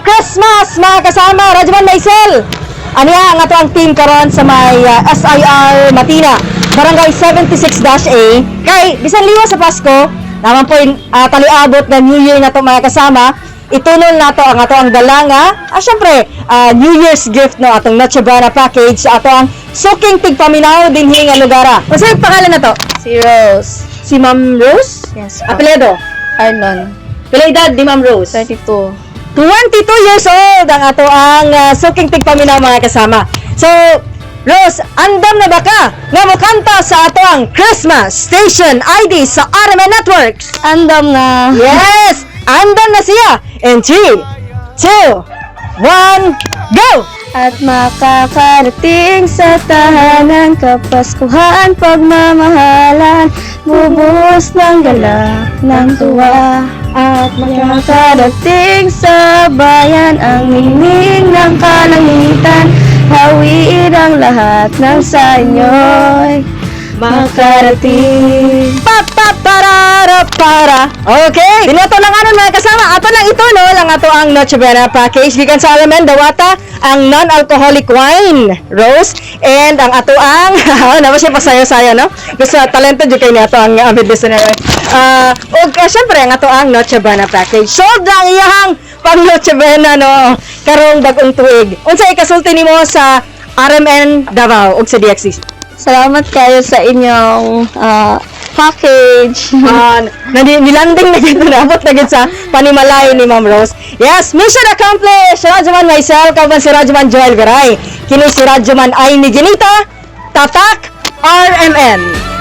Christmas, mga kasama, Radyoman Maisel. Aniya ang ato ang team karon sa may SIR Matina, Barangay 76-A. Kay bisan liwa sa Pasko, naman po taliabot na New Year na to, mga kasama. Itunol nato ang ato ang dala nga, syempre, New Year's gift, no, atong Noche Buena package sa ato ang suking tigpaminaw dinhi nga lugara. Unsa yung pangalan na to? Si Rose. Si Ma'am Rose? Yes po. Apelyido? Arlon. Pila edad ni Ma'am Rose? 32. 22 years old ang ato ang suking tigpaminaw, mga kasama. So, Rose, andam na ba ka nga mokanta sa ato ang Christmas Station ID sa RMN Networks? Andam na. Yes! Andam na siya! In 3, 2, 1, go! At makakarating sa tahanan, kapaskuhan, pagmamahalan, bubuhos ng galak, ng tuwa. At makakarating sa bayan, ang ningning ng kalangitan, hawiin ang lahat ng sa inyo'y makarating. Pa pa para para. Okay. Dinato lang ano, mga kasama. Ato lang ito no lang ato ang Noche Buena package gikan sa Alamen Dawata ang non-alcoholic wine, Rose, and ang ato ang naman siya pasayo-sayo, no. Gusto talented jud kay ni ato ang avid listener. Ug syempre ang ato ang Noche Buena package. Sold na ang iyahang pang Noche Buena, no, karong bag-ong tuig. Unsa ikasulti nimo sa RMN Davao ug sa DXC? Salamat kayo sa inyong package. Nilanding na gid, naabot na gid sa panimalay ni Ma'am Rose. Yes, mission accomplished. Radyoman myself, kauban si Radyoman Joel Garay. Kini si Radyoman ay ni Ginita, Tatak RMN.